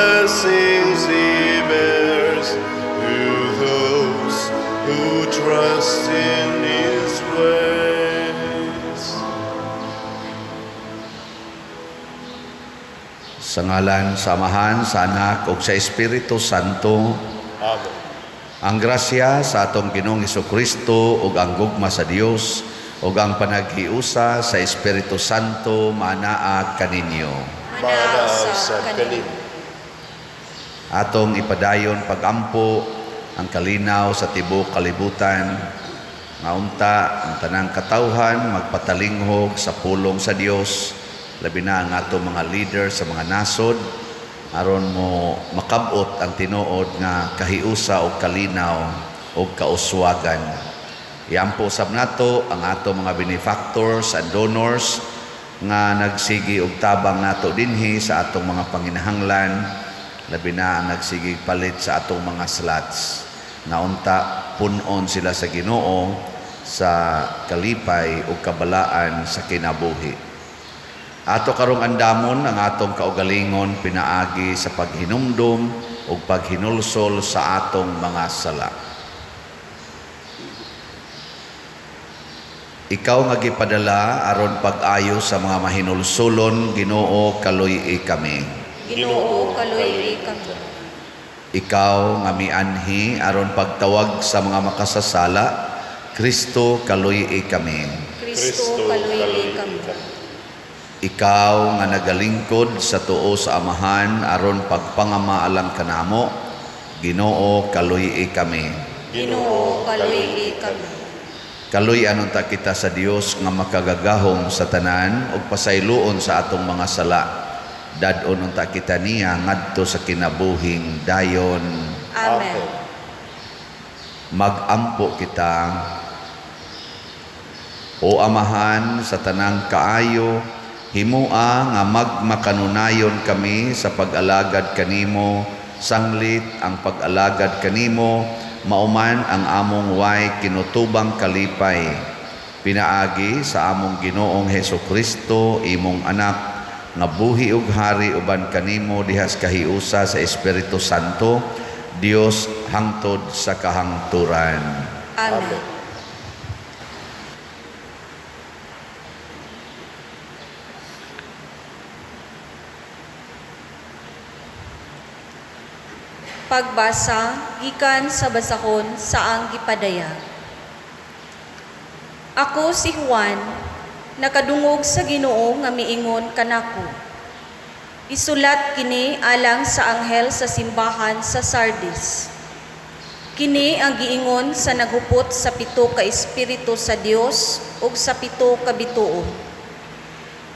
Blessings he bears to those who trust in his ways. Sa ngalan sa Amahan, sa Anak ug sa Espiritu Santo. Amen. Ang grasya sa atong Ginoong Hesukristo ug ang gugma sa Dios ug ang panaghiusa sa Espiritu Santo maanaa kaninyo. Maanaa usab kanimo. Atong ipadayon pagampo ang kalinaw sa tibuok kalibutan nga unta ang tanang katawhan magpatalinghog sa pulong sa Dios, labi na ang atong mga leader sa mga nasod, aron mo makab-ot ang tinuod nga kahiusa o kalinaw o kauswagan. Iampo usab nato ang atong mga benefactors and donors nga nagsigi og tabang nato dinhi sa atong mga panginahanglan, labi na ang nagsigi palit sa atong mga slots, nga unta pun-on sila sa Ginoo sa kalipay ug kabalaan sa kinabuhi. Ato karong andamon ang atong kaugalingon pinaagi sa paghinumdum ug paghinulsol sa atong mga sala. Ikaw nga gipadala aron pag-ayo sa mga mahinulsolon, Ginoo, kaluy-i kami. Ginoo, kaluy-i kami. Ikaw nga mianhi aron pagtawag sa mga makasasala, Kristo, kaluy-i kami. Kristo, kaluy-i kami. Ikaw nga nagalingkod sa tuo sa Amahan aron pagpangamaalang kanamo, Ginoo, kaluy-i kami. Ginoo, kaluy-i kami. Kaluy-anon ta kita sa Dios nga makagagahom sa tanan ug pasayloon sa atong mga sala. Dad-on unta kita niya ngadto sa kinabuhing dayon. Amen. Magampo kita. O Amahan sa tanang kaayo, himua nga magmakanunayon kami sa pag-alagad kanimo, sanglit ang pag-alagad kanimo, mauman ang among way kinutubang kalipay. Pinaagi sa among Ginoong Hesukristo, imong anak, nga buhi ug hari uban kanimo dihas kahiusa sa Espiritu Santo, Dios hangtod sa kahangturan. Amen. Pagbasa gikan sa basahon sa ang gipadayag. Ako si Juan, nakadungog sa Ginoo nga miingon kanako. Isulat kini alang sa anghel sa simbahan sa Sardis. Kini ang giingon sa naghupot sa 7 ka espiritu sa Dios ug sa 7 ka bituon.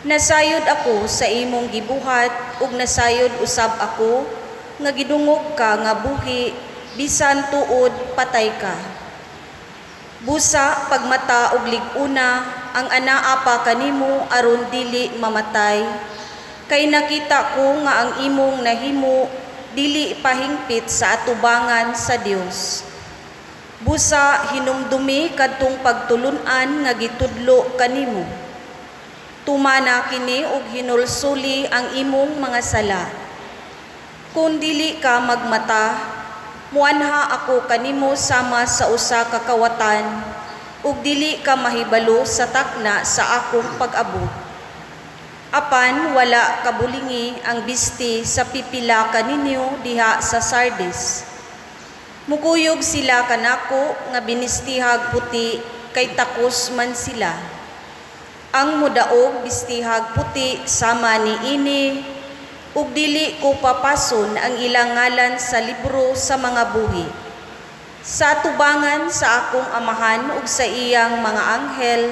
Nasayod ako sa imong gibuhat ug nasayod usab ako nga gidungog ka nga buhi bisan tuod patay ka. Busa pagmata og lig-una ang anaa pa kanimo aron dili mamatay, kay nakita ko nga ang imong nahimo dili pahingpit sa atubangan sa Dios. Busa hinumdumi kadtong pagtulun-an nga gitudlo kanimo. Tumana kini og hinulsuli ang imong mga sala. Kung dili ka magmata, muanha ako kanimo sama sa usa ka kawatan, ug dili ka mahibalo sa takna sa akong pag-abot. Apan wala kabulingi ang bisti sa pipila kaninyo diha sa Sardis. Mukuyog sila kanako nga binistihag puti kay takos man sila. Ang mudaog bistihag puti sama niini, ug dili ko papason ang ilang ngalan sa libro sa mga buhi. Sa tubangan sa akong amahan ug sa iyang mga anghel,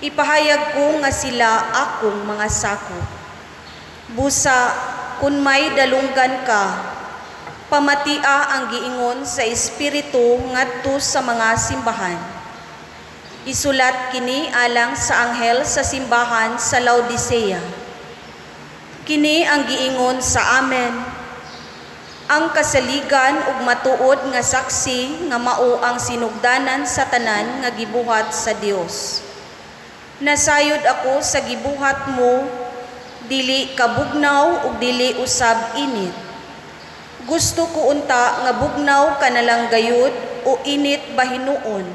ipahayag ko nga sila akong mga sakop. Busa, kun may dalunggan ka, pamatia ang giingon sa Espiritu ngadto sa mga simbahan. Isulat kini alang sa anghel sa simbahan sa Laodicea. Kini ang giingon sa amen, ang kasaligan ug matuod nga saksi nga mao ang sinugdanan sa tanan nga gibuhat sa Dios. Nasayod ako sa gibuhat mo, dili kabugnaw ug dili usab init. Gusto ko unta nga bugnaw ka na lang gayud o init bahinuon.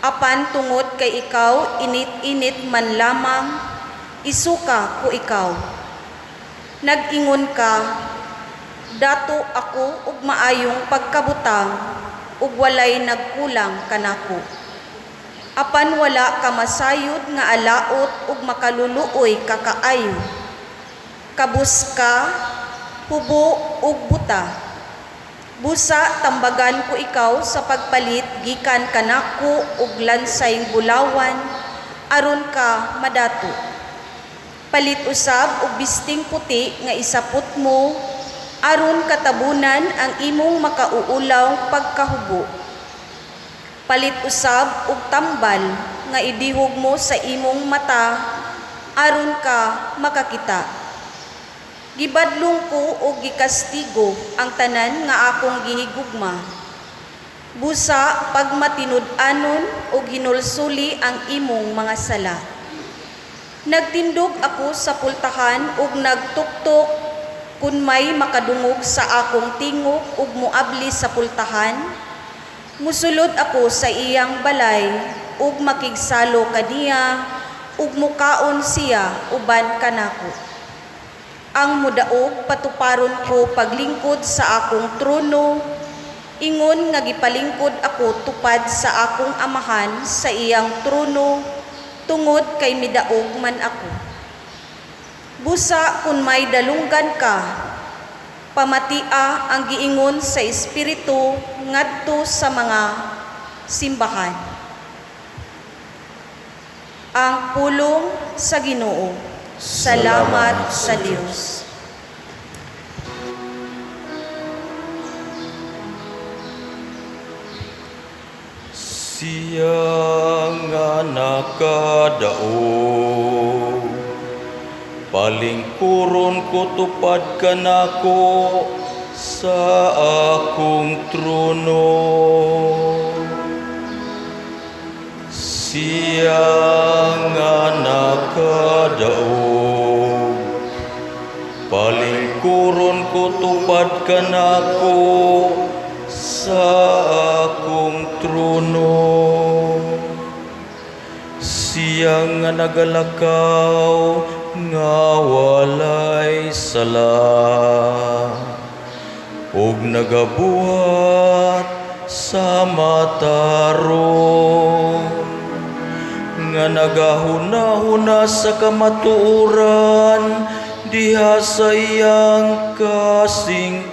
Apan tungod kay ikaw init-init man lamang, isuka ko ikaw. Nag-ingon ka, "Dato ako og maayong pagkabutang ug walay nagkulang kanako." Apan wala ka masayod nga alaot ug makaluluoy ka kaayo. Kabus ka, hubo ug buta. Busa tambagan ko ikaw sa pagpalit gikan kanako og lansay bulawan aron ka madato. Palit usab og bisting puti nga isapot mo aron katabunan ang imong makauulaw pagkahubo. Palit usab og tambal nga idihog mo sa imong mata aron ka makakita. Gibadlong ko og gikastigo ang tanan nga akong gihigugma. Busa pagmatinud-anon og hinulsuli ang imong mga sala. Nagtindog ako sa pultahan ug nagtuktok. Kun may makadungog sa akong tingog ug moabli sa pultahan, musulod ako sa iyang balay ug makigsalo kaniya ug mukaon siya uban kanako. Ang mudaog patuparon ko paglingkod sa akong trono, ingon nga gipalingkod ako tupad sa akong Amahan sa iyang trono, tungod kay midaog man ako. Busa kun may dalunggan ka, pamatia ang giingon sa Espiritu ngadto sa mga simbahan. Ang pulong sa Ginoo. Salamat sa Dios. Siya nga nakadaog, palingkuron ko tupad kanako sa akong trono. Siya nga nakadaog, palingkuron ko tupad kanako sa akong trono. Siya nga nagalakaw nga walay sala ug nagabuhat sa matarong, nga nagahuna-huna sa kamatuoran diha sa iyang kasing-kasing,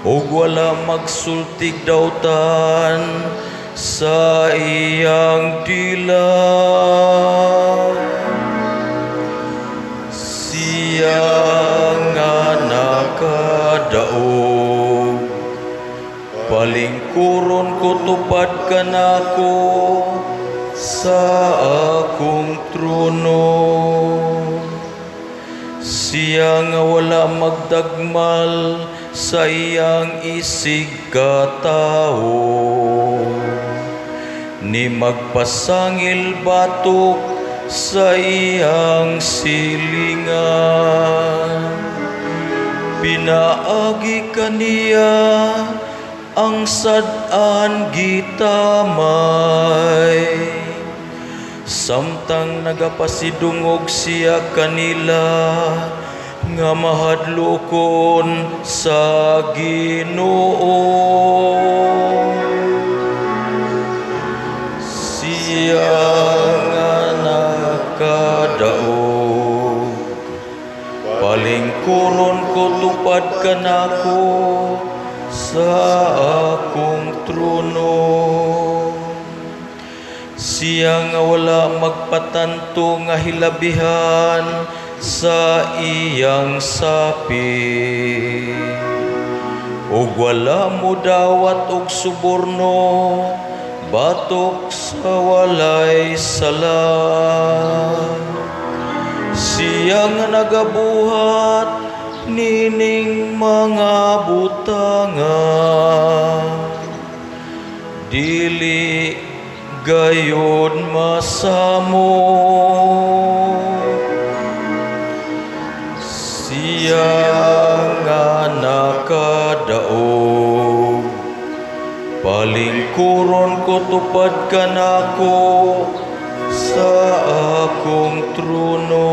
ug wala magsultig dautan sa iyang dila. Siya nga nakadaog, palingkuron ko tupad kanako sa akong trono. Siya nga wala magdagmal sa iyang isig katawo, ni magpasangil batok sa iyang silingan. Pinaagi kaniya ang sad-an gitamay, samtang nagapasidungog siya kanila nga mahadlokon sa Ginoo. Siya nga nakadaog, palingkuron ko tupad kanako sa akong trono. Siya nga wala magpatanto nga hilabihan sa iyang sapi, ug wala modawat og suborno batok sa walay sala. Siya nga nagabuhat nining mga butanga, dili gayod masamok. Siya nga nakadaog, palingkuron ko tupad kanako sa akong trono.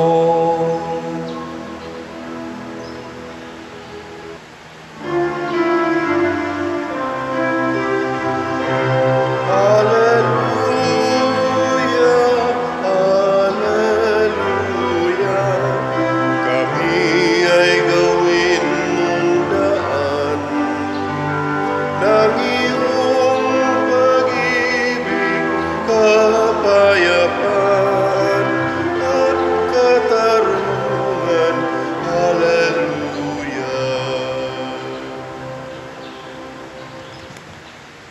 Alleluia, Alleluia, kami ay gawin mong daan ng iyong pag-ibig, kapayapaan at katarungan. Alleluia.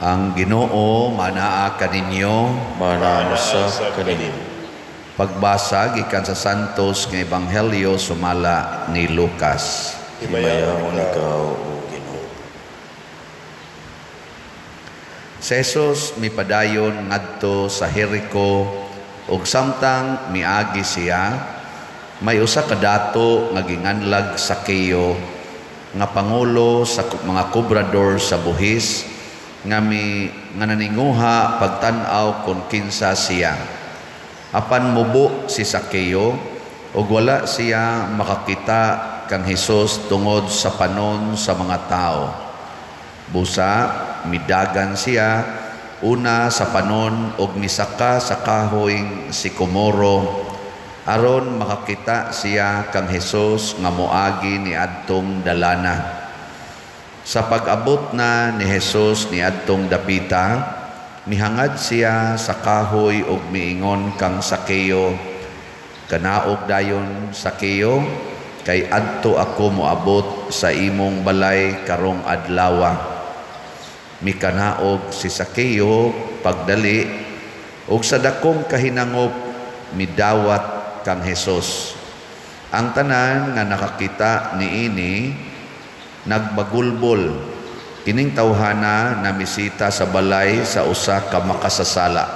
Ang Ginoo manaa kaninyo. Manaa sa kaninyo. Pagbasa gikan sa Santos nga Ebanghelyo sumala ni Lucas. Himayaon ikaw, O Ginoo. Si Jesus mipadayon ngadto sa Jericho ug samtang miagi siya, may usa ka dato nga ginganlag Sakeo nga pangulo sa mga kobrador sa buhis nga mi nga naninguha pagtan-aw kon kinsa siya. Apan mubo si Sakeo ug wala siya makakita kang Hesus tungod sa panon sa mga tao. Busa midagan siya una sa panon ug misaka sa kahoy sikomoro aron makakita siya kang Hesus nga moagi niadtong dalana. Sa pag-abot na ni Hesus niadtong dapita, mihangad siya sa kahoy ug miingon kang Sakeo, "Kanaog dayon Sakeo, kay adto ako moabot sa imong balay karong adlawa." Mikanaog si Sakeo pagdali ug sa dakong kahinangop midawat kang Hesus. Ang tanan nga nakakita niini nagbagulbol. Kining tawhana namisita sa balay sa usa ka makasasala.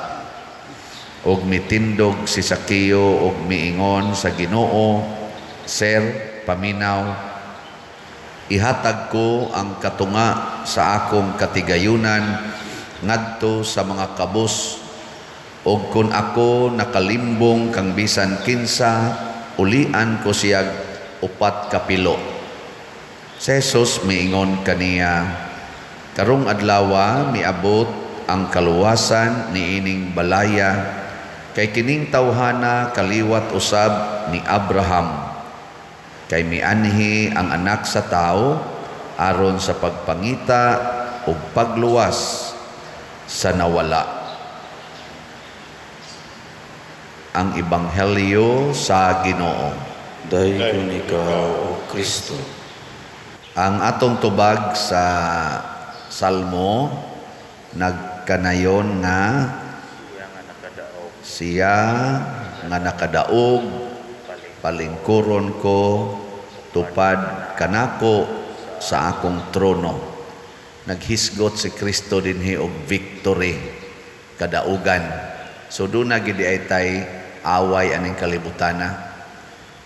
Og mitindog si Sakeo og miingon sa Ginoo, "Sir, paminaw, ihatag ko ang katunga sa akong katigayunan ngadto sa mga kabus, og kun ako nakalimbong kang bisan kinsa, ulian ko siyag 4 ka pilo." Si Jesus miingon kaniya, "Karong adlawa miabot ang kaluwasan niining balaya, kay kining tawhana kaliwat usab ni Abraham. Kay mianhi ang anak sa tawo aron sa pagpangita ug pagluwas sa nawala." Ang Ebanghelyo sa Ginoo. Daygon ikaw, O Kristo. Ang atong tubag sa Salmo nagkanayon nga siya nga nakadaog, palingkuron ko, tupad kanako sa akong trono. Naghisgot si Kristo dinhi og victory, kadaugan. So doon na gid ay tay away aning kalibutana,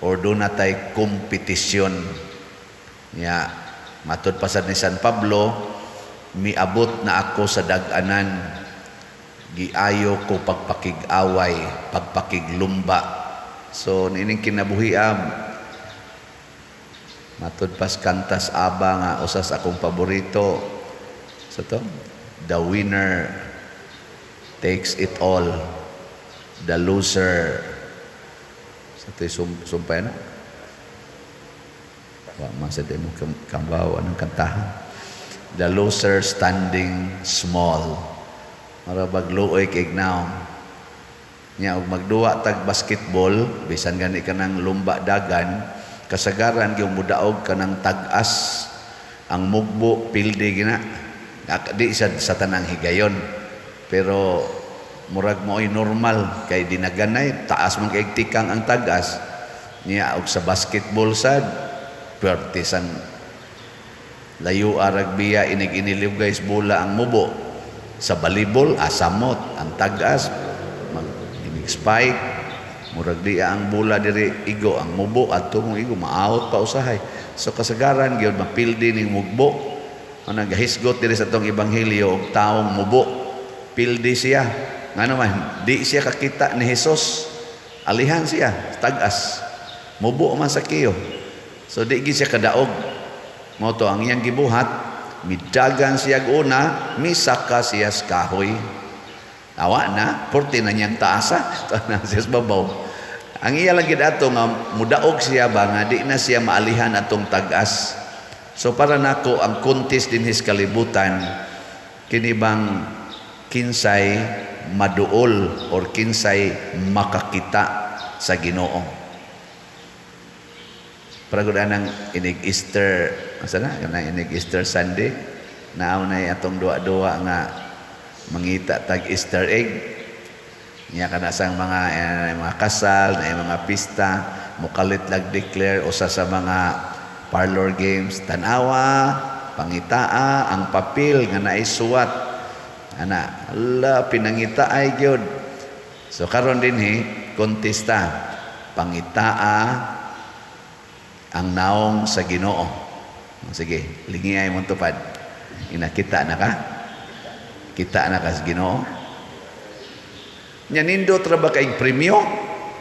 or doon na tay kompetisyon. Nya matud pa sad ni San Pablo, miabot na ako sa dag-anan, giayo ko pagpakig-away, pagpakiglumba. So niining kinabuhiam, matud pas kantas aba nga usas akong paborito. So to, the winner takes it all, the loser. Sa to'y sumpay na. Wa man sa demo kambaw anong kantahan. The loser standing small. Mara bagluoy kay ignaw. Nya og magduwa tag basketball, bisan gani ka nang lumba dagan, kasagaran gyud mudaog ka ng tag-as. Ang mugbo pildi gina. Di sa tanang higayon. Pero murag mo'y normal kay dinaganay taas man kay tikang ang tag-as. Nya og sa basketball sad puwerte sang layo arag biya inig iniliw guys bola ang mubo. Sa volleyball asamot ang tag-as mag inig spike. Murag di ang bola diri igo, ang mubo adto mong igo, maawot pa usahay. So kasagaran gyud mapildi ning mugbo. Ang nagahisgot diri sa atong ebanghelyo og taong mubo. Pildi siya. Ngano man, di siya kakita ni Hesus. Alihan siya, tag-as. Mubo man sa kiyo. So di gid siya kadaog. Mao to ang iyang gibuhat, midagan siya una, misaka siya sa kahoy. Awa na, purti na niyang taasa, na siya sa babaw. Ang iya lang gid ato nga mudaog siya ba nga di na siya maalihan atong tag-as. So para nako ang contest dinhi sa kalibutan kini bang kinsay maduol or kinsay makakita sa Ginoo. Para gud anang inig Easter, asa na kanang inig Easter Sunday, naaw na atong duwa-duwa nga mangita tag Easter egg. Nya kana sang mga mga kasal, na mga pista, mukalit lag declare usa sa mga parlor games, tan-awa, pangitaa ang papel nga naay suwat. Ana, ala pinangita ay gyud. So karon dinhi kontesta, pangitaa ang naong sa Ginoo. Sige, lingi ay mong tupad. Inakita na ka? Kita na ka sa Ginoo? Nya nindot ra ba kay premyo?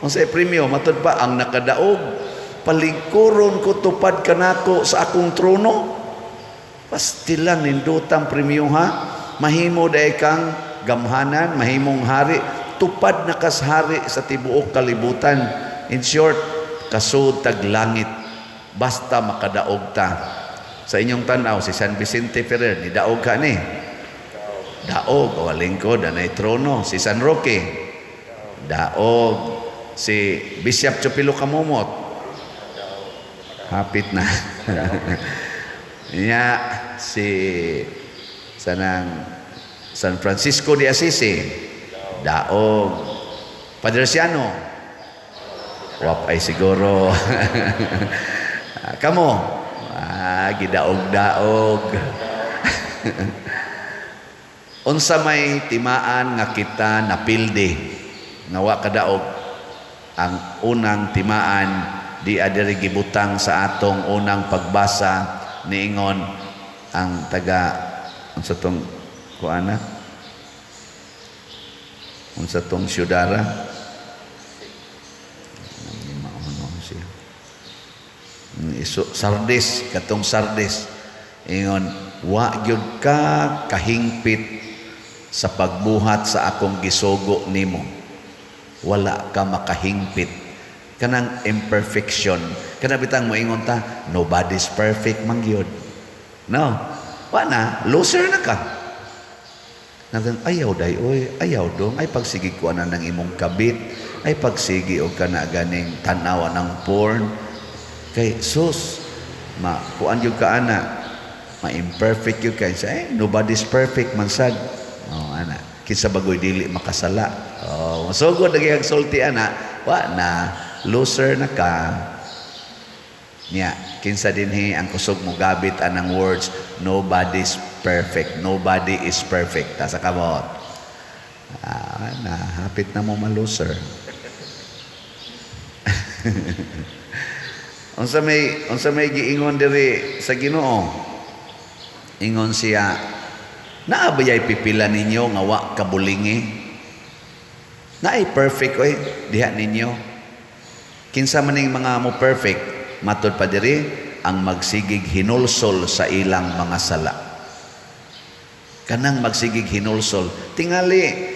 Unsay premyo? Matud pa ang nakadaog. Palingkuron ko tupad kanako sa akong trono. Pastilan nindotang premyo ha. Mahimo day kang gamhanan, mahimong hari, tupad na kas hari sa tibuok kalibutan. In short, kasud tag langit basta makadaog ta. Sa inyong tanaw si San Vicente Ferrer ni daog ka ni. Daog o lingkod anay trono si San Roque. Daog si Bishop Chupilo Kamumot. Hapit na. Nya si sanang San Francisco de Assisi. Daog. Padre Siano. Wap ay siguro. Kamo, gidaog-daog. Unsa may timaan nga kita napildi nga wa kadaog? Ang unang timaan di adiri gibutang sa atong unang pagbasa niingon ang taga unsa tong kuana, unsa tong syudara, Sardis, katong Sardis, ingon wa gyud ka kahingpit sa pagbuhat sa akong gisugo nimo. Wala ka makahingpit kanang imperfection. Kana bitang moingon ta, nobody's perfect man gyud. No, wa na, loser na ka. Nagan ayaw day oy, ayaw dong, ay pagsigi ko na ng imong kabit, ay pagsigi og kana ganing tan-awa ng porn. Kay sus, ma kuan gyud ka ana, ma-imperfect gyud ka. Say, nobody's perfect man sad. Oh, ana, kinsa bagoy dili makasala. Oh, masugod lagi ang sulti ana, wa na, loser na ka. Nya, kinsa dinhi ang kusog mo gabit anang words, nobody's perfect, nobody is perfect. Ta sa kamot. Na hapit na mo ma-loser. Unsa may giingon diri sa Ginoo? Ingon siya, naa bayay pipila ninyo nga wa kabulingi? Naay perfect oy diha ninyo. Kinsa man ning mga mo perfect? Matod pa diri ang magsigig hinulsol sa ilang mga sala. Kanang magsigig hinulsol, tingali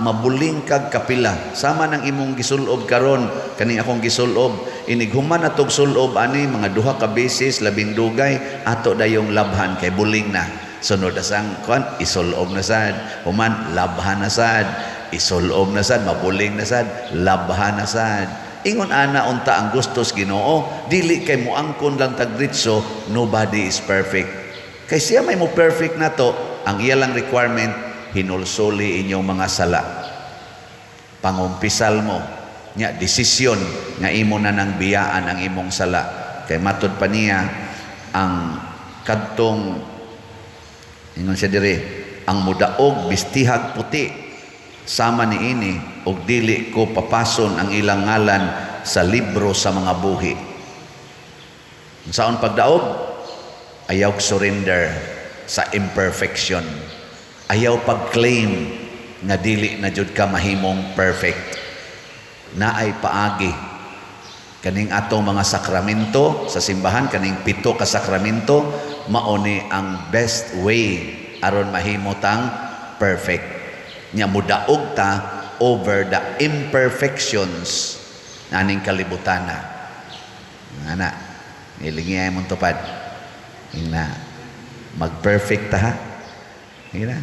mabuling kag kapila. Sama nang imong gisulob karon, kaning akong gisulob, inighuman atog sulob ani mga duha ka beses labing dugay ato dayong labhan kay buling na. Sunod asang kuan isulob na sad, human labhan na sad, isulob na sad, mabuling na sad, labhan na sad. Ingon ana unta ang gustos Ginoo, dili kay moangkon lang tagritso, nobody is perfect. Kay siya may mo perfect nato, ang iya lang requirement, hinulsuli inyong mga sala. Pangumpisal mo, nya desisyon nga imo na nang biyaan ang imong sala. Kay matud pa niya ang kadtong ingon siya diri, ang mudaog bistihag puti. Sama niini og dili ko papason ang ilang ngalan sa libro sa mga buhi. Unsaon pagdaog? Ayaw surrender sa imperfection. Ayaw pag-claim nga dili na jud ka mahimong perfect. Naay paagi. Kaning atong mga sakramento sa simbahan, kaning pito ka sakramento, mao ni ang best way aron mahimo tang perfect. Nya mudaog ta over the imperfections aning kalibutana. Ana, nilingi ay mong tupad. Ingna, mag-perfect ta ha. Ingna,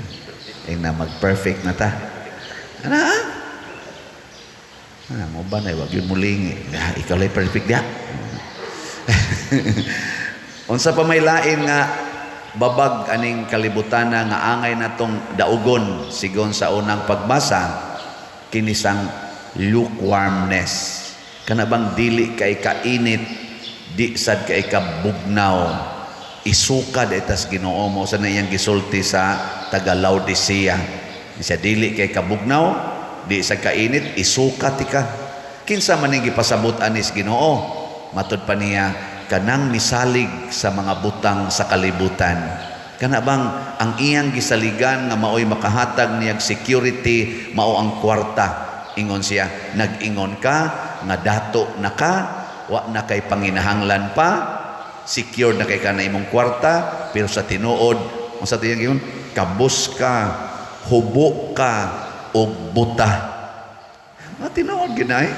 ingna mag-perfect na ta. Ana, ha? Ana, mo ba na, wag yun mulingi. Ah, ikaw lay perfect diha. Unsa pa may lain nga babag aning kalibutana nga angay natong daugon sigon sa unang pagbasa? Kinisang lukewarmness. Kana bang dili kay kainit, di sad kay kabugnaw. Isuka itas Ginoo mo sa iyang gisulti sa taga Laodicea. Siya dili kay kabugnaw, di sa kainit, isuka tika. Kinsa man ning gipasabot anis Ginoo? Matud pa niya, kanang misalig sa mga butang sa kalibutan. Kana bang ang iyang gisaligan nga maoy makahatag niyag security, mao ang kwarta. Ingon siya, nag-ingon ka nga dato na ka, wa na kay panginahanglan pa, secure na kay ka na imong kwarta, pero sa tinuod, unsa tiyang ingon, kabus ka, hubo ka, og buta. Ah, tinuod ginay.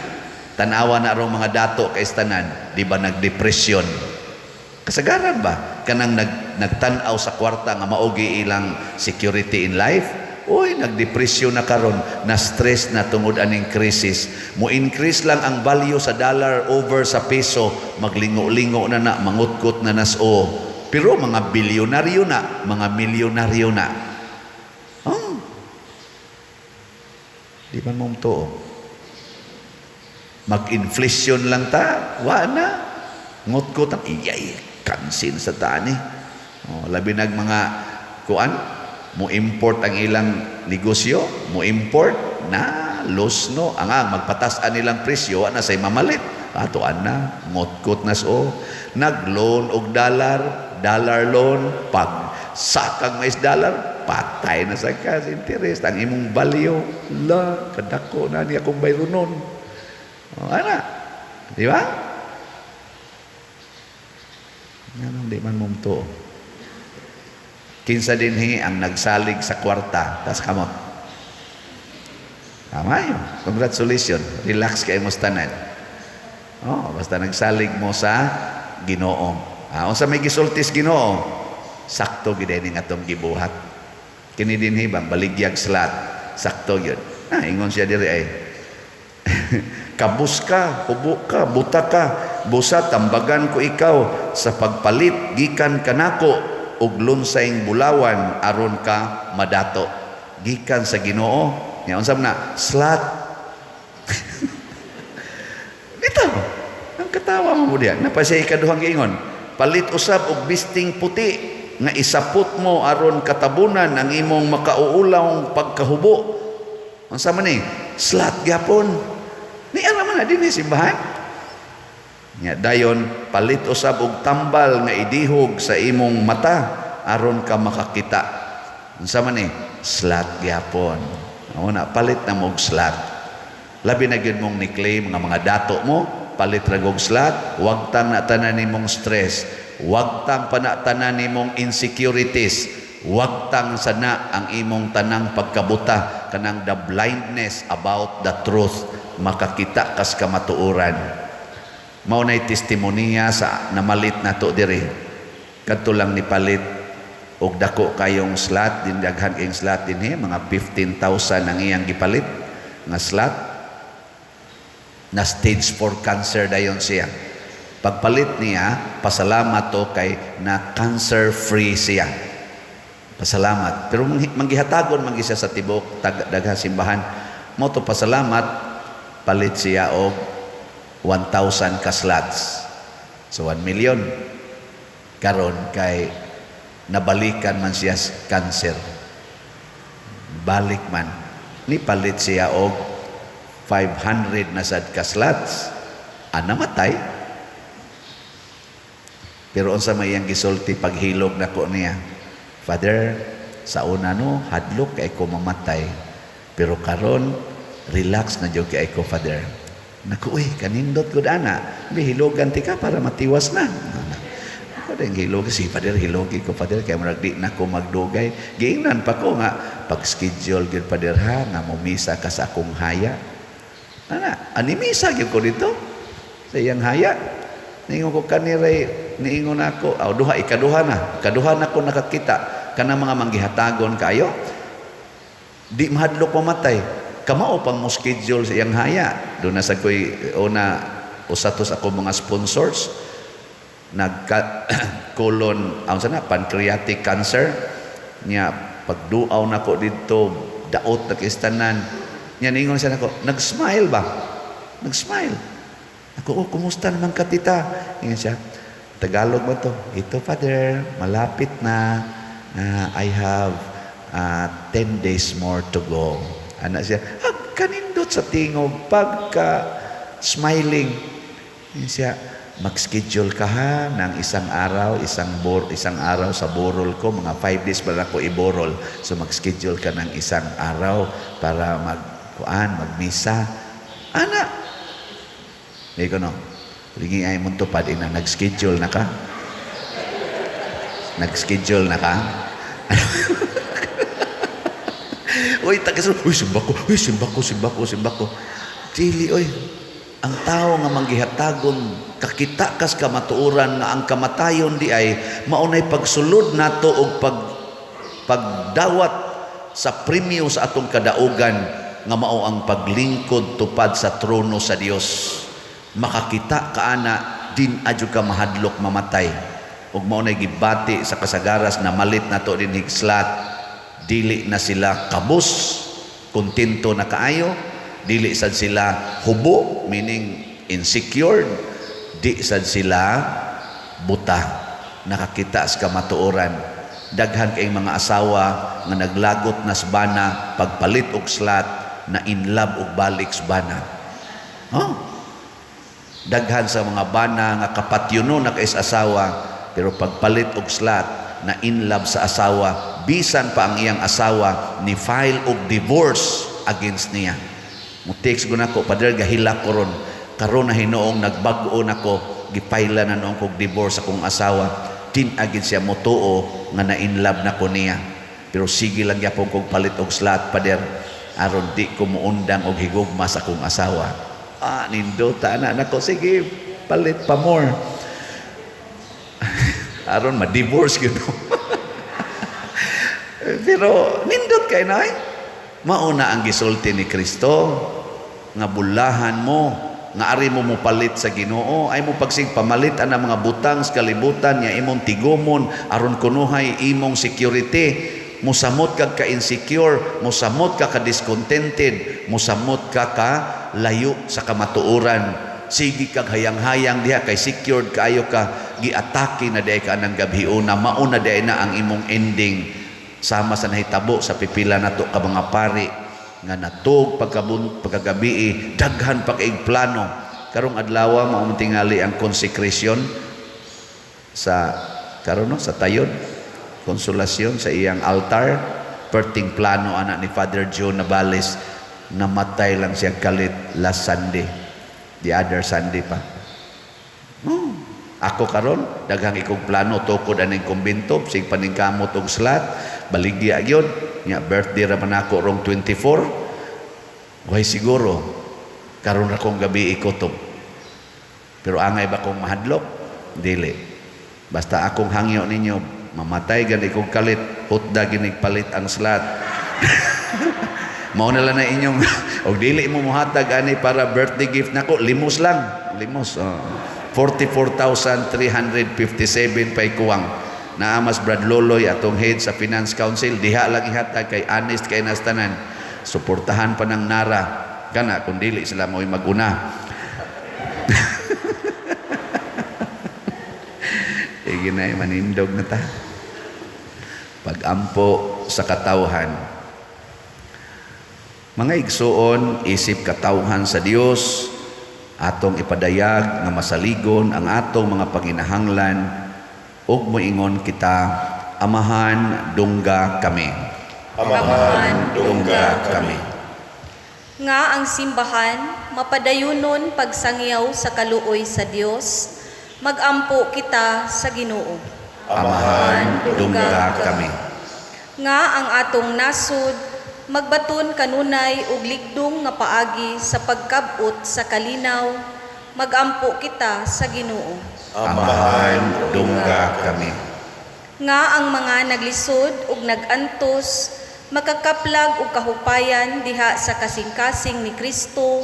Tanawa na rong mga dato kay tanan, di ba nagdepresyon? Kasagaran ba? Kanang nagtan-aw sa kwarta nga maogi ilang security in life? Uy, nagdepresyon na karon, na stress na tungod aning crisis. Mo increase lang ang value sa dollar over sa peso, maglingo-lingo na na, mangutkot na nas o. Pero mga bilyonaryo na, mga milyonaryo na. Oh. Di ba mo tuo? Mag-inflation lang ta, wa na. Ngutkot ang iyay, kansin sa tani. Oh, labi nag mga kuan, mo import ang ilang negosyo, mo import na los no, ang ang magpatas nilang presyo, wa na say mamalit. Atoan na, ngutkot na so. Nag-loan og dollar, dollar loan, pag sakag mais dollar, patay na sa kas interest ang imong value, la kadako na niya akong bayronon. Oh, ana. Di ba? Nganong di man mumtuo? Kinsa dinhi ang nagsalig sa kwarta, tas kamot. Tama yun. Congratulations. Relax kay mo tanan. Oh, basta nagsalig mo sa Ginoo. Ah, unsa may gisultis Ginoo? Sakto gid ni atong gibuhat. Kini dinhi bang baligyag slat. Sakto gyud. Ah, ingon siya diri ay. Kabus ka, hubo ka, buta ka, busa tambagan ko ikaw sa pagpalit gikan kanako og lunsayng bulawan aron ka madato. Gikan sa Ginoo. Nya unsa man na? Slat. Bitaw. Ang katawa mo diya. Napa siya ikaduhang giingon. Palit usab og bisting puti nga isapot mo aron katabunan ang imong makauulawng pagkahubo. Unsa man ni? Slat gyapon. Ni ara man na dinhi simbahan. Nya dayon palit usab og tambal nga idihog sa imong mata aron ka makakita. Unsa man ni? Slat gyapon. Mao na palit na mo og slat. Labi na gyud mong ni-claim nga mga dato mo, palit ra og slat, wag tang na tanan nimong stress, wag tang panatanan nimong insecurities, wag tang sana ang imong tanang pagkabuta, kanang the blindness about the truth, makakita kas kamatuoran. Mao nay testimonya sa namalit nato diri. Kadto lang ni palit og dako kayong slat, din daghan kayong slat dinhi, mga 15,000 ang iyang gipalit nga slat. Na stage 4 cancer dayon siya. Pagpalit niya, pasalamat to kay na cancer free siya. Pasalamat. Pero manggihatagon man siya sa tibok daghan simbahan. Mo to pasalamat, palit siya og 1,000 ka slots. So 1 million. Karon kay nabalikan man siya sa cancer. Balik man. Ni palit siya og 500 na sad ka slots. Ah, namatay. Pero unsa may iyang gisulti paghilog nako niya? "Father, sa una no, hadlok kay ko mamatay. Pero karon relax na jud kay ko, Father." Naku, uy, kanindot gud ana. Bihilogan ti ka para matiwas na. Ako din hilog si Father, hilogi ko, Father, kay murag di na ko magdugay. Giingnan pa ko nga pag-schedule gyud, Father, ha, nga momisa ka sa akong haya. Ana, animisa gyud ko dito sa iyang haya. Niingon ko kaniray, niingon ako, aw duha, ikaduha na. Ikaduha na ko nakakita kanang mga manggihatagon kayo. Di mahadlok mamatay. Kamao pang mo schedule sa iyang haya. Doon na sa ko'y una usa to sa ako mga sponsors, nagka colon ang sana pancreatic cancer niya. Pagduaw nako didto, daot na kistanan niya. Ningon siya nako, nag-smile ba, nag-smile ako. "Oh, kumusta naman ka, tita?" Ingon siya, Tagalog ba to? "Ito, Father, malapit na. I have 10 days more to go." Ana siya, ag kanindot sa tingog, pagka smiling. Ingon siya, "Mag-schedule ka ha ng isang araw, isang araw sa borol ko, mga 5 days para ko iborol. So mag-schedule ka ng isang araw para mag kuan, magmisa." Ana. Di ko no. Lingi ay mo tupad ina, nag-schedule na ka? Nag-schedule na ka? Uy, tagas, uy, simba ko, uy, simba ko, simba ko, simba ko. Dili, uy. Ang tao nga manggihatagon, kakita kas kamatuoran nga ang kamatayon di ay maunay pagsulod nato og pagdawat sa premyo sa atong kadaugan nga mao ang paglingkod tupad sa trono sa Dios. Makakita ka ana, din adyo ka mahadlok mamatay. Ug mao nay gibati sa kasagaras na malit nato din higslat, dili na sila kabus, kontento na kaayo, dili sad sila hubo, meaning insecure, di sad sila buta, nakakita sa kamatuoran. Daghan kay mga asawa nga naglagot na sa bana, pagpalit og slot na in love og balik sa bana. Oh. Daghan sa mga bana nga kapatyuno na kay sa asawa, pero pagpalit og slot na in love sa asawa, bisan pa ang iyang asawa ni file og divorce against niya. Mo text ko nako, "Padre, gahilak ko ron. Karon na hinuong nagbag-o nako, gipayla na noong kog divorce akong asawa. Din agid siya motuo nga na in love na ko niya. Pero sige lang gyapon kog palit og slot, Pader, aron di ko muundang og higugma sa akong asawa." Ah, nindota na nako, sige, palit pa more. Aron ma-divorce gyud. Pero nindot kay na ay. Mauna ang gisulti ni Kristo nga bulahan mo nga ari mo mopalit sa Ginoo ay mo pagsig pamalit ang mga butang sa kalibutan nga imong tigumon aron kunuhay imong security. Musamot kag ka-insecure, musamot ka ka-discontented, musamot ka ka layo sa kamatuoran. Sige kag hayang-hayang diha kay secured kaayo ka, giatake na diay ka ng gabhiona, mauna diay na ang imong ending, sama sa nahitabo sa pipila nato ka mga pari nga natug pagkabun pagkagabi, daghan pa kaig plano. Karong adlaw mao man tingali ang consecration sa karon no, sa Tayod, Konsolasyon, sa iyang altar. Perting plano ana ni Father Joe Navales. Namatay lang siya kalit last Sunday, the other Sunday pa. Oh. Ako karon daghang ikog plano tukod aning kumbento, sig paningkamot og slot, baligya gyud nya. Birthday ra man ako rong 24. Way siguro karon ra kong gabi ikutob. Pero angay ba kong mahadlok? Dili. Basta akong hangyo ninyo, mamatay gani kong kalit, hutda ginig palit ang slot. Mao na lang na inyong og dili mo mohatag ani para birthday gift nako, limos lang, limos. Oh. 44,357 pay kuwang. Naamas Brad Loloy, atong head sa Finance Council, diha lang ihatag kay honest kay nastanan. Suportahan pa ng Nara kana kung dili sila mo'y maguna. Sige na, manindog na ta. Pagampo sa katawhan. Mga igsuon, isip katawhan sa Dios, atong ipadayag nga masaligon ang atong mga panginahanglan ug moingon kita, Amahan, dungga kami. Amahan, dungga kami. Nga ang simbahan mapadayunon pagsangyaw sa kaluoy sa Dios, magampo kita sa Ginoo. Amahan, dungga kami. Nga ang atong nasud magbaton kanunay og ligdong nga paagi sa pagkab-ot sa kalinaw, magampo kita sa Ginoo. Amahan, dungga kami. Nga ang mga naglisod ug nagantos makakaplag og kahupayan diha sa kasing-kasing ni Kristo,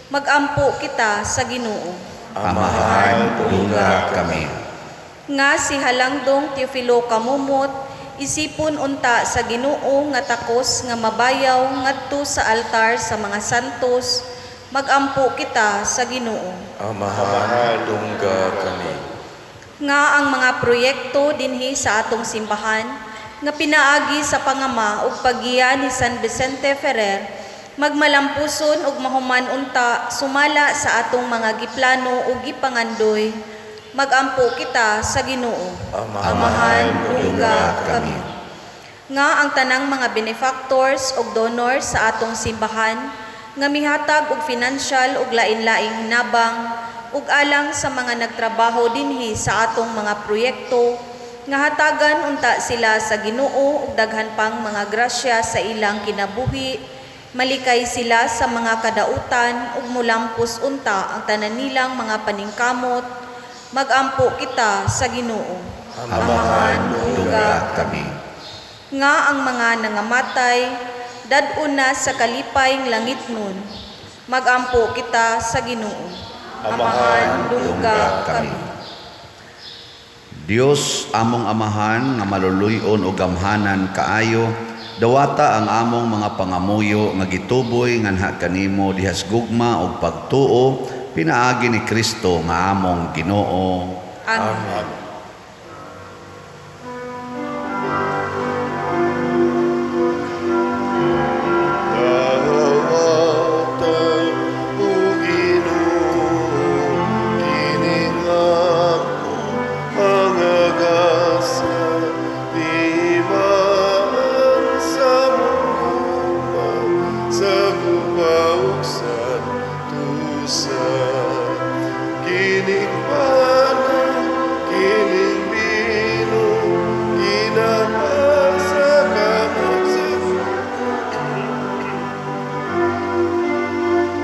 magampo kita sa Ginoo. Amahan, dungga kami. Nga si Halangdong Teofilo Camomot isipon unta sa Ginoo nga takos nga mabayaw ngadto sa altar sa mga santos, magampo kita sa Ginoo. Amahan, dungga kami. Nga ang mga proyekto dinhi sa atong simbahan nga pinaagi sa pangama ug paggiya ni San Vicente Ferrer magmalampuson ug mahuman unta sumala sa atong mga giplano ug gipangandoy, magampo kita sa Ginoo. Amahan, dungga kami. Nga ang tanang mga benefactors ug donors sa atong simbahan nga mihatag og financial ug lain-laing hinabang ug alang sa mga nagtrabaho dinhi sa atong mga proyekto, nga hatagan unta sila sa Ginoo ug daghan pang mga grasya sa ilang kinabuhi, malikay sila sa mga kadautan ug mulampos unta ang tanan nilang mga paningkamot, magampo kita sa Ginoo. Amahan, dungga kami. Nga ang mga nangamatay dad-on na sa kalipay ng langit nun, magampo kita sa Ginoo. Amahan, dungga kami. Dios among Amahan nga maluluy-on ug gamhanan kaayo, dawata ang among mga pangamuyo nga gituboy nganha kanimo dihas gugma ug pagtuo pinaagi ni Kristo nga among Ginoo. Amen. Amen. Dawata, o Ginoo, kining akong mga gasa, timaan sa mong sa guba ug santusa. Kining pano, kining bino, ginahat sa kamot sa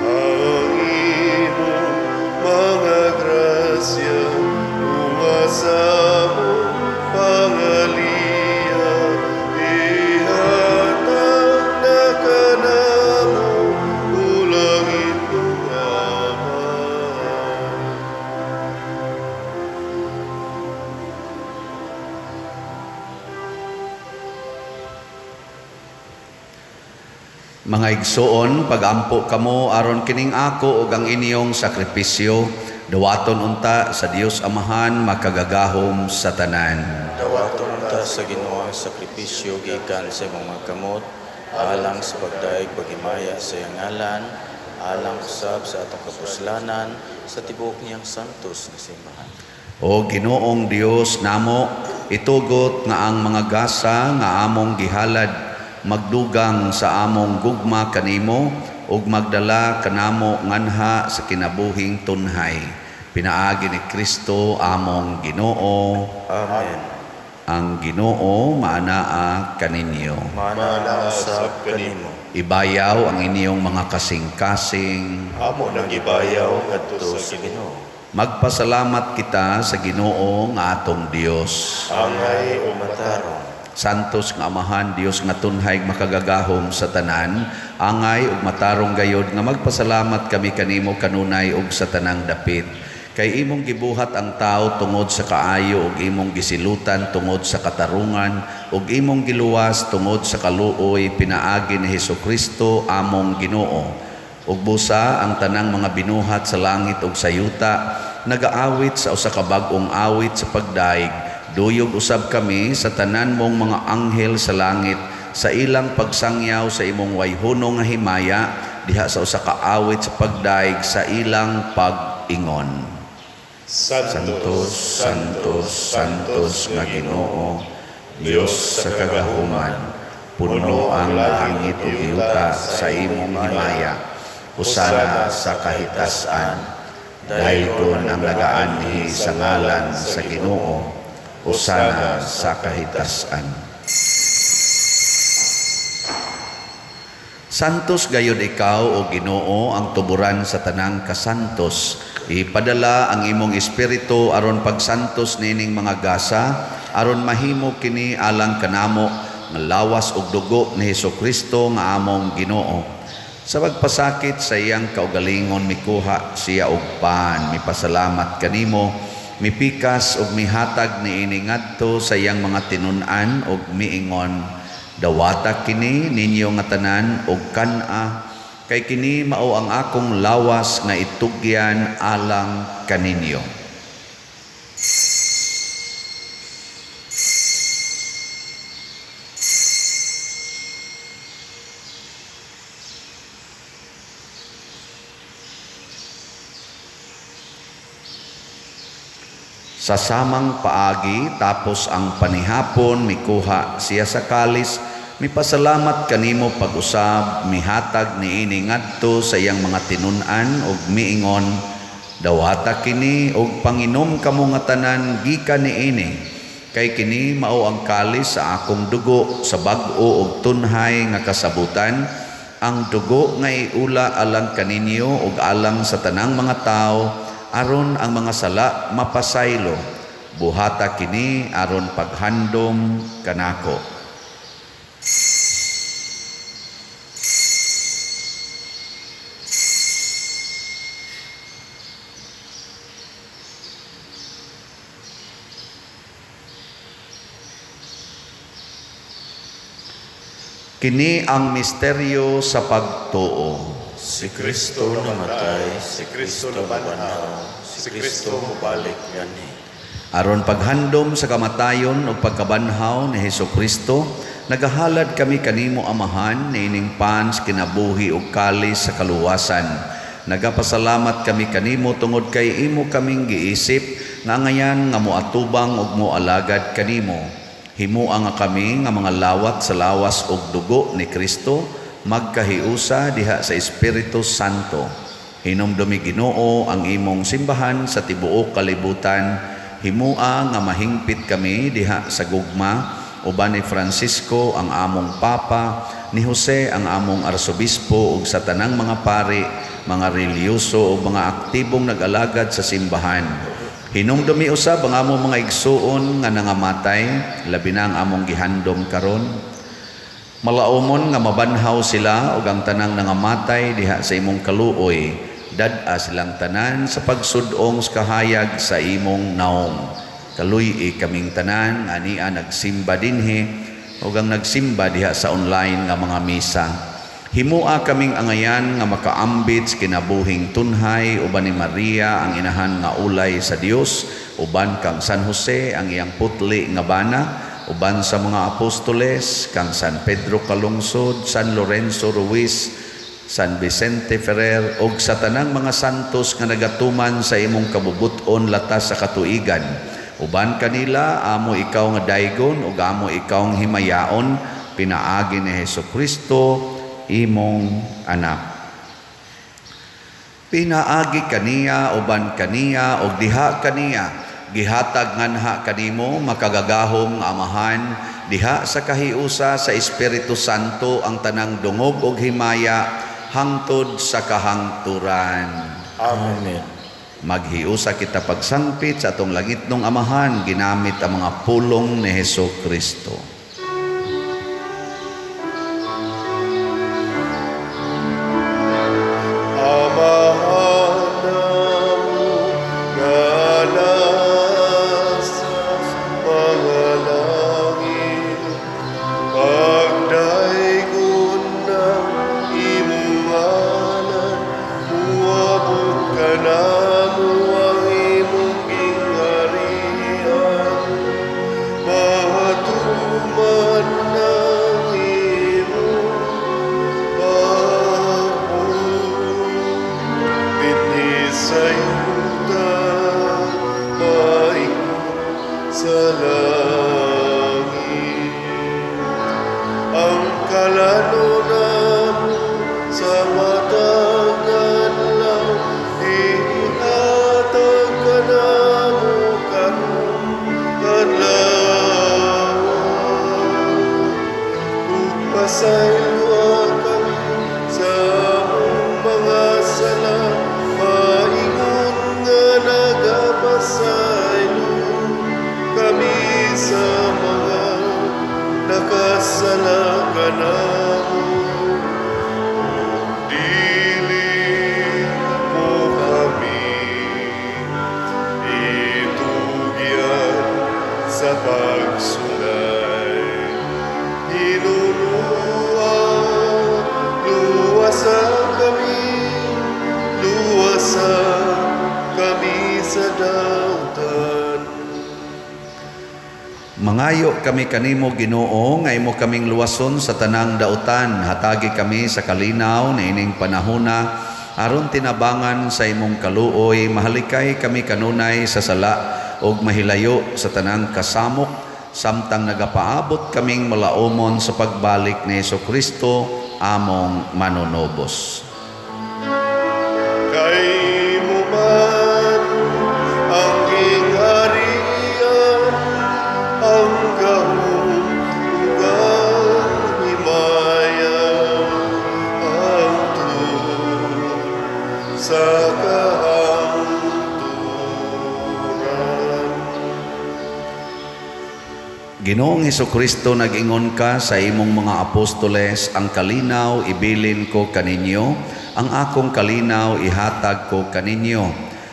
ang imong mga grasya, unga sa among pangaliya, ihatag na kanamo, o langitnong Amahan. Mga igsoon, pagampo kamo aron kining ako ug ang inyong sakripisyo dawaton unta sa Dios Amahan makagagahom sa tanan. Dawaton unta sa Ginoo ang sakripisyo gikan sa imong mga kamot, alang sa pagdayeg paghimaya sa iyang ngalan, alang usab sa atong kapuslanan sa tibuok niyang santos nga simbahan. O Ginoong Dios namo, itugot nga ang mga gasa nga among gihalad magdugang sa among gugma kanimo ug magdala kanamo nganha sa kinabuhing tunhay. Pinaagi ni Kristo among Ginoo. Amen. Ang Ginoo maanaa kaninyo. Maanaa usab kanimo. Ibayaw ang inyong mga kasing-kasing. Amo nang ibayaw ngadto Ngadto sa sa Ginoo. Ginoo. Magpasalamat kita sa Ginoo nga atong Dios. Angay ug matarong. Santos nga Amahan, Dios nga tunhay makagagahom sa tanan, angay ug matarong gayod nga magpasalamat kami kanimo kanunay ug sa tanang dapit. Kay imong gibuhat ang tao tungod sa kaayo ug imong gisilutan tungod sa katarungan ug imong giluwas tungod sa kaluoy pinaagi ni Hesukristo among Ginoo. Ug busa ang tanang mga binuhat sa langit ug sa yuta nagaawit sa usa ka bag-ong awit sa pagdaig. Duyog usab kami sa tanan mong mga anghel sa langit sa ilang pagsangyaw sa imong wayhunong nga himaya diha sa usa ka awit sa pagdayeg sa ilang pag-ingon. Santos, Santos, Santos nga Ginoo, Dios sa kagahuman, puno ang langit ug yuta sa imong himaya. Hosana sa kahitasan. Daygon ang nagaanhi sa ngalan sa Ginoo. Hosana sa kahitasan. Santos gayud ikaw, o Ginoo, ang tuburan sa tanang kasantos. Ipadala ang imong espiritu aron pagsantos nining mga gasa, aron mahimo kini alang kanamo nga lawas ug dugo ni Hesukristo nga among Ginoo. Sa pagpasakit sa iyang kaugalingon, mikuha siya og pan, mipasalamat kanimo, mipikas ug mihatag niini ngadto sa iyang mga tinun-an ug miingon: "Dawata kini ninyo nga tanan og kan-a, kay kini mao ang akong lawas nga itugyan alang kaninyo." Sa samang paagi, tapos ang panihapon, mikuha siya sa kalis, mipasalamat kanimo pag-usab, mihatag niini ngadto sa iyang mga tinun-an ug miingon: "Dawata kini ug panginom kamo nga tanan gikan niini, kay kini mao ang kalis sa akong dugo sa bag-o ug tunhay nga kasabutan, ang dugo nga iula alang kaninyo ug alang sa tanang mga tawo, aron ang mga sala mapasaylo. Buhata kini aron paghandom kanako." Kini ang misteryo sa pagtuo. Si Kristo namatay, si Kristo nabanhaw, si Kristo mobalik nganhi. Aron paghandom sa kamatayon ug pagkabanhaw ni Hesukristo, nagahalad kami kanimo, Amahan, niining pan sa kinabuhi ug kalis sa kaluwasan. Nagapasalamat kami kanimo tungod kay imo kaming giisip nga angayan nga moatubang ug moalagad kanimo. Himoa nga kami nga mga lawat sa lawas ug dugo ni Kristo magkahiusa diha sa Espiritu Santo. Hinumdumi, Ginoo, ang imong simbahan sa tibuok kalibutan. Himoa nga mahingpit kami diha sa gugma uban ni Francisco ang among Papa, ni Jose ang among Arsobispo ug sa tanang mga pari, mga relihiyoso ug mga aktibong nag-alagad sa simbahan. Hinumdumi usab ang among mga igsuon nga nangamatay, labi na ang among gihandom karon. Malaumon nga mabanhaw sila ug ang tanang nangamatay diha sa imong kaluoy. Dad-a silang tanan sa pagsud-ong sa kahayag sa imong naong. Kaluy-i kaming tanan nga ania nagsimba dinhi ug ang nagsimba diha sa online nga mga misa. Himua kaming angayan nga makaambit sa kinabuhing tunhay uban ni Maria ang inahan nga ulay sa Dios, uban kang San Jose ang iyang putli nga bana, uban sa mga apostoles kang San Pedro Calungsod, San Lorenzo Ruiz, San Vicente Ferrer ug sa tanang mga santos nga nagatuman sa imong kabubut-on latas sa katuigan. Uban kanila amo ikaw nga daygon ug amo ikaw nga himayaon pinaagi ni Hesukristo imong anak. Pinaagi kaniya, uban kaniya ug diha kaniya, gihatag nganha kanimo, makagagahom nga Amahan, diha sa kahiusa sa Espiritu Santo ang tanang dungog ug himaya hangtod sa kahangturan. Amen. Maghiusa kita pagsangpit sa atong langitnong Amahan ginamit ang mga pulong ni Hesukristo. Amahan namo nga nasa mga langit, pagdaygon ang imong ngalan, muabot kanamo ang imong gingharian, matuman sa langit. Ang kalan-on namo sa matag adlaw, ihatag kanamo karong adlaw. Ug pasayloa kami sa among mga sala, maingon nga nagapasaylo kami sa mga nakasala kanamo. Ug dili mo kami itugyan sa pagsungay. Hinunua, luwasa kami, luwasa kami sa dautan. Mangayo kami kanimo, Ginoo, nga imo kaming luwason sa tanang dautan. Hatagi kami sa kalinaw niining panahona aron tinabangan sa imong kaluoy mahalikay kami kanunay sa sala ug mahilayo sa tanang kasamok samtang nagapaabot kaming malaumon sa pagbalik ni Kristo among manunubos. Kay imo man ang gingharian, ang gahom ug ang himaya hangtod sa kahangturan. Ginoong Kristo, nag-ingon ka sa imong mga apostoles, "Ang kalinaw ibilin ko kaninyo, ang akong kalinaw ihatag ko kaninyo."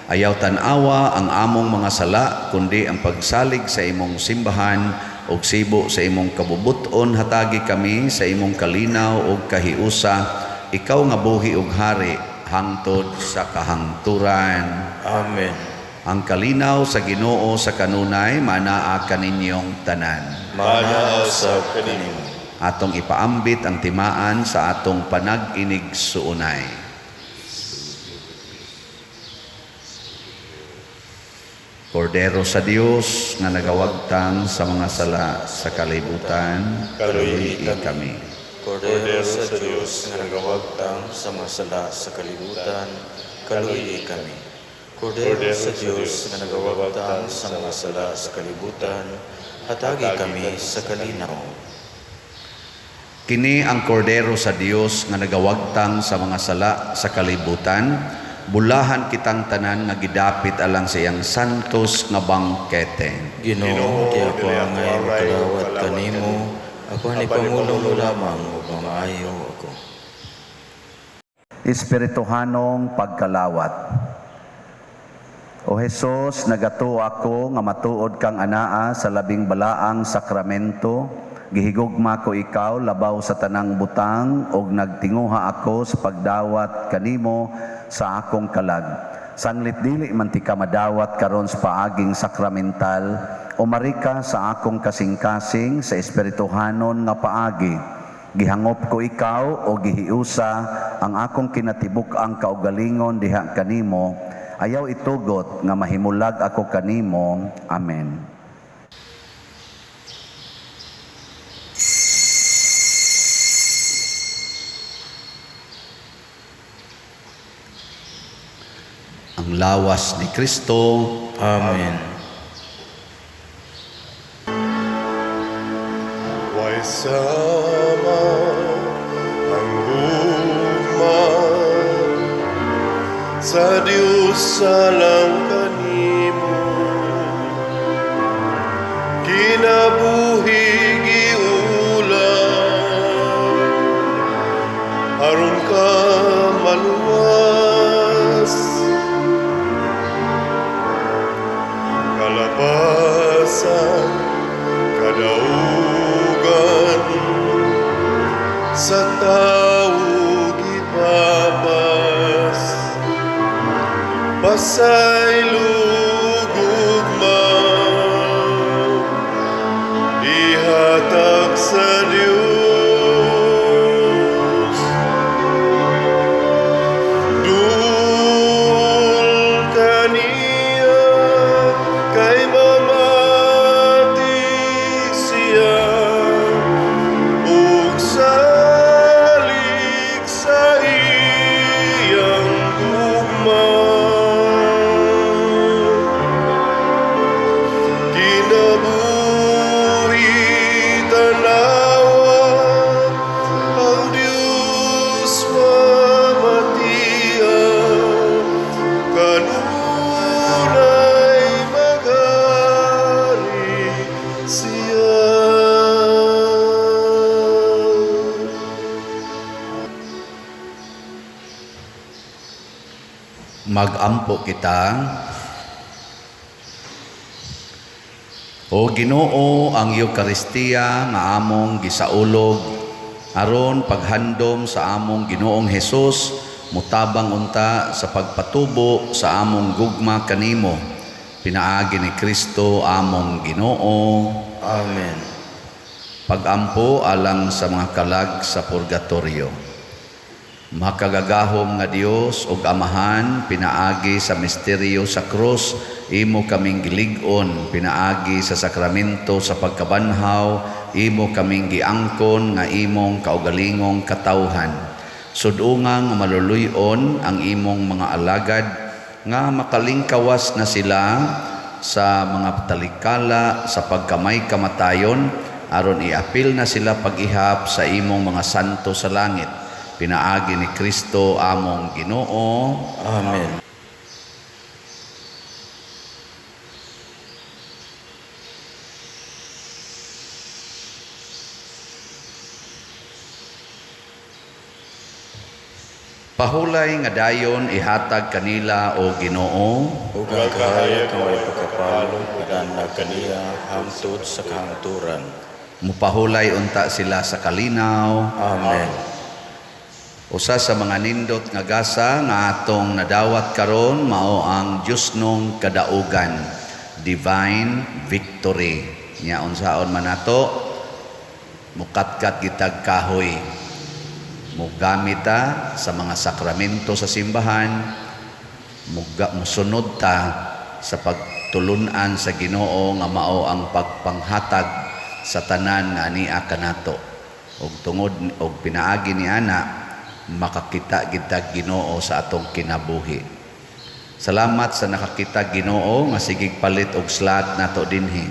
Ayaw tan-awa ang among mga sala, kundi ang pagsalig sa imong simbahan ug sibo sa imong kabubuton, hatagi kami sa imong kalinaw ug kahiusa, ikaw nga buhi ug hari hangtod sa kahangturan. Amen. Ang kalinaw sa Ginoo sa kanunay manaa kaninyong tanan. Maanaa usab kanimo. Atong ipaambit ang timaan sa atong panag-inigsuonay. Kordero sa Dios nga nagawagtang sa mga sala sa kalibutan, kaluy-i kaluy kami. Kordero sa Dios nga nagawagtang sa mga sala sa kalibutan, kaluy-i kami. Kordero sa Dios nga nagawagtang sa mga sala sa kalibutan, hatagi kami sa kalinaw. Kini ang kordero sa Dios nga nagawagtang sa mga sala sa kalibutan, bulahan kitang tanan nga gidapit alang sa iyang santos nga bangkete. Ginoo, di ako angay makalawat kanimo, apan ipamulong mo lamang ug mamaayo ako. Espirituhanong pagkalawat. O Hesus, nagatuo ako nga matuod kang anaa sa labing balaang sakramento. Gihigugma ko ikaw labaw sa tanang butang ug nagtinguha ako sa pagdawat kanimo sa akong kalag. Sanglit dili man tika madawat karon sa paaging sakramental, umari ka sa akong kasing-kasing sa espirituhanon nga paagi. Gihangop ko ikaw o gihiusa ang akong kinatibuk-ang kaugalingon diha kanimo. Ayaw itugot nga mahimulag ako kanimo. Amen. Ang lawas ni Kristo. Amen. Way sama ang gugma sa Dios alang kanimo, kinabuhi giulam aron ka maluwas, kalapasan, kadaugan sa tao gipapas, pasaylo gugma ihatag sa Dios. Duol kaniya kay mamaayo. Magampo kita. O Ginoo, ang Eukaristiya nga among gisaulog aron paghandom sa among Ginoong Hesus, mutabang unta sa pagpatubo sa among gugma kanimo, pinaagi ni Kristo among Ginoo. Amen. Pagampo alang sa mga kalag sa purgatorio. Makagagahom nga Dios ug Amahan, pinaagi sa misteryo sa krus, imo kaming gilig-on, pinaagi sa sakramento sa pagkabanhaw, imo kaming giangkon nga imong kaugalingong katawhan. Sud-unga nga maluluy-on ang imong mga alagad nga makalingkawas na sila sa mga talikala sa pagkamay kamatayon, aron iapil na sila pag-ihap sa imong mga santo sa langit, pinaagi ni Kristo among Ginoo. Amen. Pahulay nga dayon ihatag kanila, o Ginoo, ug ang kahayag nga way pagkapalo na kaniya hangtod sa kahangturan. Mupahulay unta sila sa kalinaw. Amen. Usa sa mga nindot nga gasa nga atong nadawat karon mao ang Diyosnong kadaugan, divine victory. Nya unsaon man nato, mukatkat gitag kahoy, mugamit ta sa mga sakramento sa simbahan, musunod ta sa pagtulun-an sa Ginoo nga mao ang pagpanghatag sa tanan nga ania kanato. Ug tungod og pinaagi ni ana, makakita gitag Ginoo sa atong kinabuhi. Salamat sa nakakita Ginoo nga sigig palit og slot nato dinhi.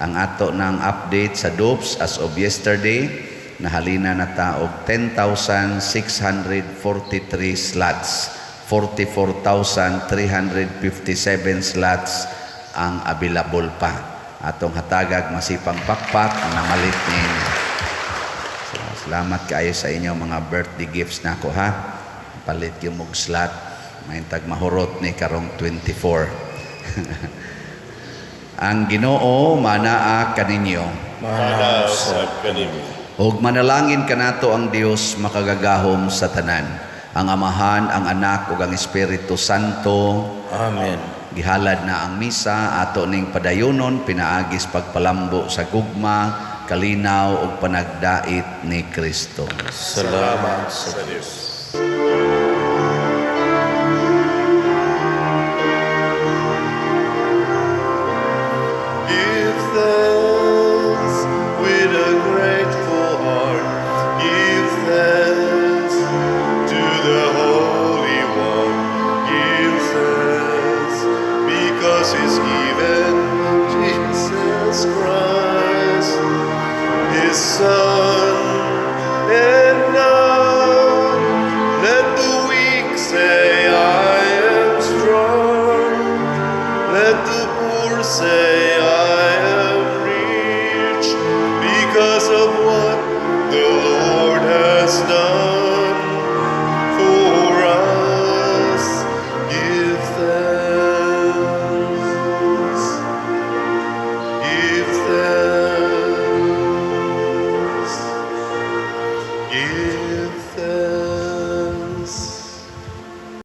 Ang ato nang update sa dupes as of yesterday, nahalina na ta og 10,643 slots. 44,357 slots ang available pa. Atong hatagag masipang pakpak ang namalit ninyo. So, salamat kaayo sa inyo mga birthday gifts nako ha. Palit yung mog slot. Mahintag mahurot ni karong 24. Ang Ginoo manaa kaninyo. Manaa usab kanimo. Ug manalangin kanato ang Dios makagagahom sa tanan, ang Amahan, ang Anak ug ang Espiritu Santo. Amen. Gihalad na ang misa, ato ning padayonon pinaagis pagpalambo sa gugma, kalinaw ug panagdait ni Kristo. Salamat sa Dios. Give thanks with a grateful heart. Give thanks to the Holy One. Give thanks because He's given Jesus Christ, His Son. And now let the weak say, "I am strong." Let the poor say, "I am rich," because of what the Lord has done for us. Give thanks. Give thanks. Give